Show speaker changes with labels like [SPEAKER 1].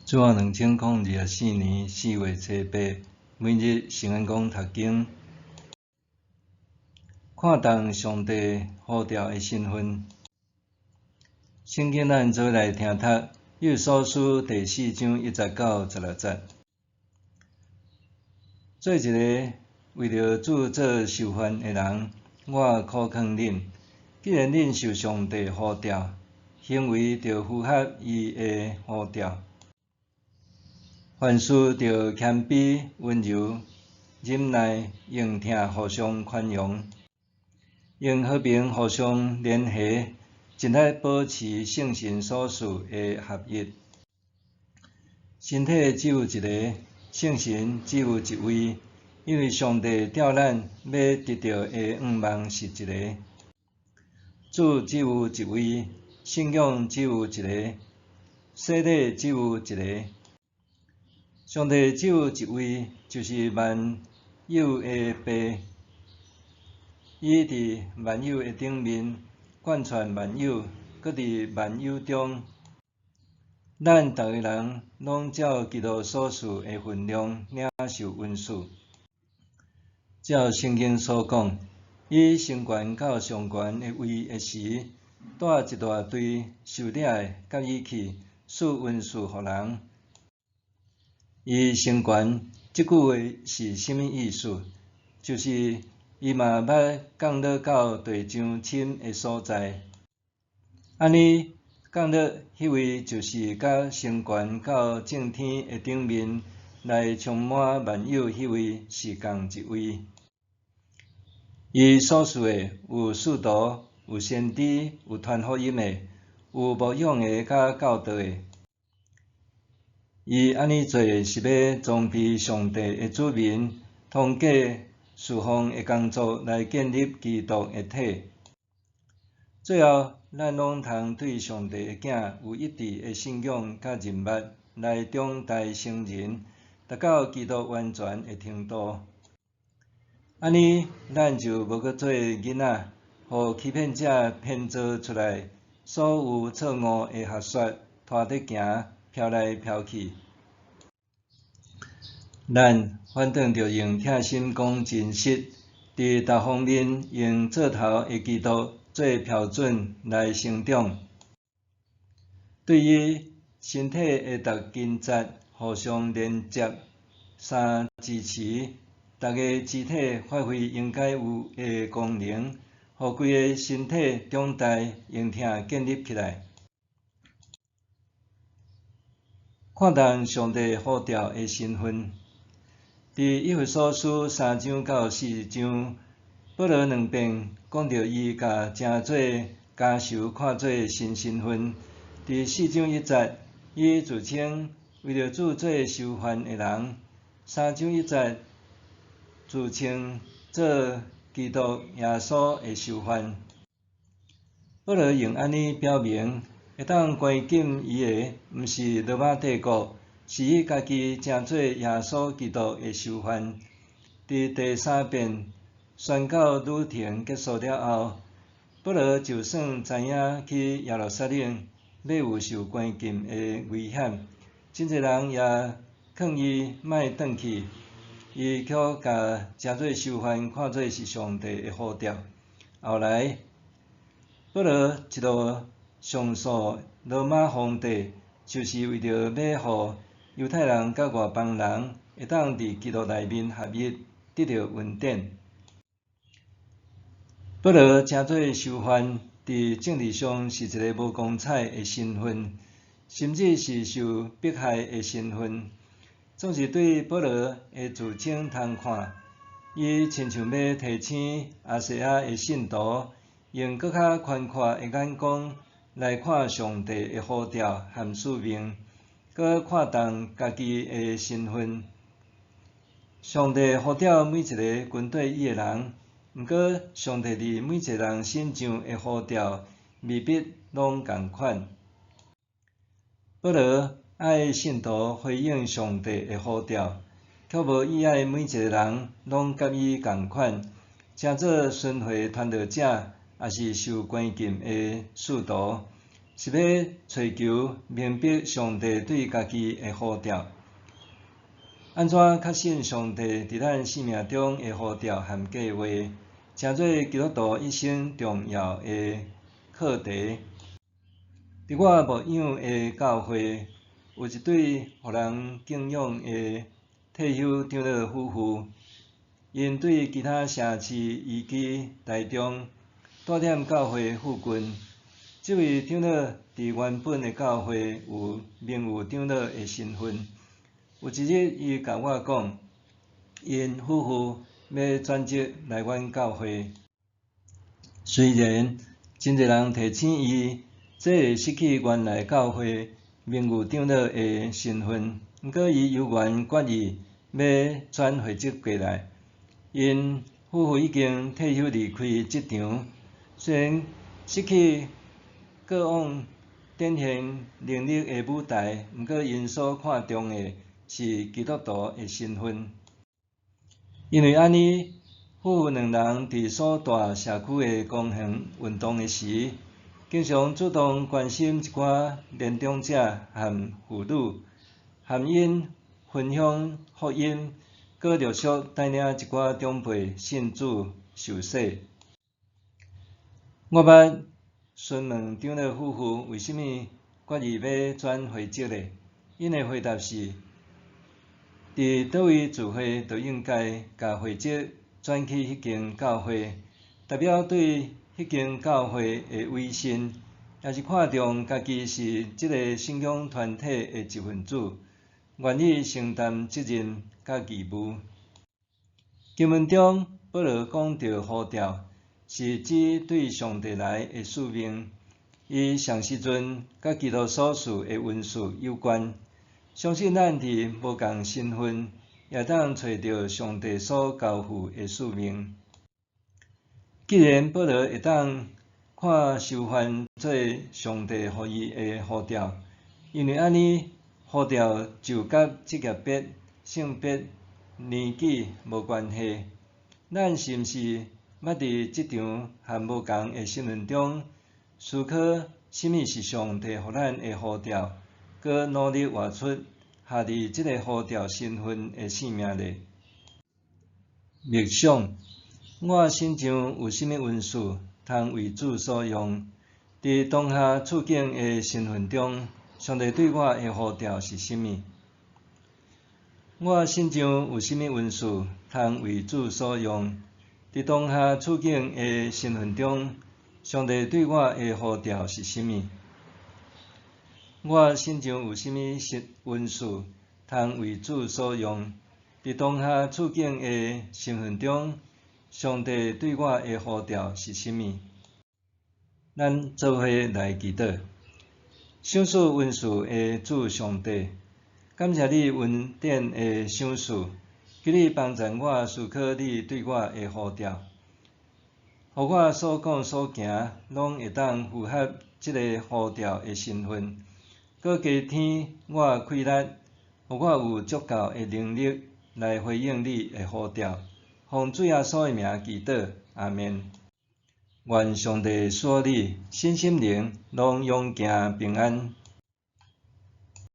[SPEAKER 1] 主後2024年4月初八，每日聖恩講讀經，看重上帝呼召的身份。聖經咱做伙來聽讀《以弗所書》第四章一節到十六節。做一个為著主做囚犯的人，我苦勸恁，既然恁受上帝呼召，行為著符合伊的呼召。凡事著謙卑、溫柔、忍耐，用疼互相寬容，用和平互相連繫，盡力保持聖神所賜的合一。身體只有一个，聖神只有一位，因為上帝召咱欲得著的願望是一个。主只有一位，信仰只有一个，洗禮只有一个。上帝只有一位，就是萬有的父，伊佇萬有的頂面，貫穿萬有，閣佇萬有中。咱逐个人攏照基督所賜的分量領受恩賜。照聖經所講，伊升懸到上懸的位的時，帶一大堆受掠的佮伊去，賜恩賜予人。伊升懸，這句話是啥物意思？就是伊嘛捌降落到地上深的所在。按呢降落，彼位就是佮升懸到眾天的頂面來充滿萬有彼位是仝一位。伊所賜的有使徒，有先知，有傳福音的，有牧養的，佮教導的。伊按呢做是欲裝備上帝的子民，通過事奉的工作來建立基督的體。最後，咱攏通對上帝的囝有一致的信仰佮認捌，來長大成人，達到基督完全的程度。按呢，咱就無閣做囡仔，予欺騙者編造出來所有錯誤的學說拖著行，飄來飄去。咱反轉著用疼心講真實，佇逐方面用做頭的基督做標準來成長。對於身體的逐筋節互相連接、相支持，逐个肢體發揮應該有的功能，予規个身體長大，用疼建立起來。看重上帝呼召的身份，佇以弗所書三章到四章，保羅兩遍講著伊共成做監囚看做新身份。佇四章一節，伊自稱為著主做囚犯的人；三章一節，自稱做基督耶穌的囚犯。保羅用按呢表明，會當關禁伊的，毋是羅馬帝國，是伊家己成做耶穌基督的囚犯。佇第三遍宣教旅程結束了後，保羅就算知影去耶路撒冷欲有受關禁的危險，真濟人也勸伊莫轉去，伊卻共成做囚犯看做是上帝的呼召。後來，保羅一路上訴羅馬皇帝，就是為著欲予猶太人佮外邦人會當佇基督內面合一，得著恩典。保羅成做囚犯，佇政治上是一个無光彩的身份，甚至是受迫害的身份。總是對保羅的自稱通看，伊親像欲提醒亞細亞的信徒，用閣較寬闊的眼光來看上帝的呼召和使命，閣看重家己的身份。上帝呼召每一个跟綴伊的人，毋過上帝佇每一个人身上的呼召未必攏仝款。保羅愛信徒回應上帝的呼召，卻無意愛每一个人攏佮伊仝款，成做巡迴傳道者，抑是受關禁的使徒。是欲揣求明白上帝對家己的呼召。按怎確信上帝佇咱生命中的呼召和計畫，成做基督徒一生重要的課題。佇我牧養的教會，有一對予人敬仰的退休長老夫婦，𪜶對其他城市移居台中，住踮教會附近。這位長老佇原本的教會有名譽長老的身份。有一日，伊共我講，𪜶夫婦欲轉職來阮教會。雖然真濟人提醒伊，這會失去原來教會名譽長老的身份，毋過伊猶原決意欲轉會籍過來。𪜶夫婦已經退休離開職場，雖然失去過往展現能力的舞台，毋過𪜶所看重的是基督徒的身份。因為按呢，夫婦兩人佇所蹛社區的公園運動的時，經常主動關心一寡年長者和婦女，和𪜶分享福音，閣陸續帶領一寡長輩信主受洗。我捌詢問長老夫婦為啥物決意欲轉會籍咧？𪜶的回答是：佇佗位聚會就應該共會籍轉去彼間教會，代表對彼間教會的威信，也是看重家己是這个信仰團體的一份子，願意承擔責任佮義務。經文中，保羅講著呼召，是指對上帝來的使命，伊上時陣佮基督所賜的恩賜有關。相信咱佇無仝身份，也當揣著上帝所交付的使命。既然保羅會當看受範做上帝予伊的呼召，因為按呢呼召就佮職業別、性別、年紀無關係。咱是毋是捌佇職場和無仝的身份中，思考啥物是上帝予咱的呼召，閣努力活出合佇這个呼召身份的生命咧？默想，我身上有啥物恩賜，通為主所用？佇當下處境的身份中，上帝對我的呼召是啥物？我身上有啥物恩賜，通為主所用？佇當下處境的身份中，上帝對我的呼召是啥物？我身上有啥物恩賜，通為主所用？佇當下處境的身份中，上帝對我的呼召是啥物？咱做伙來祈禱。賞賜恩賜的主上帝，感謝你恩典的賞賜，求你幫助我思考你對我的呼召，予我所講所行，攏會當符合這个呼召的身份，閣加添我氣力，予我有足夠的能力來回應你的呼召。奉主耶穌的名祈禱，阿們。願上帝賜予你身心靈攏勇健平安。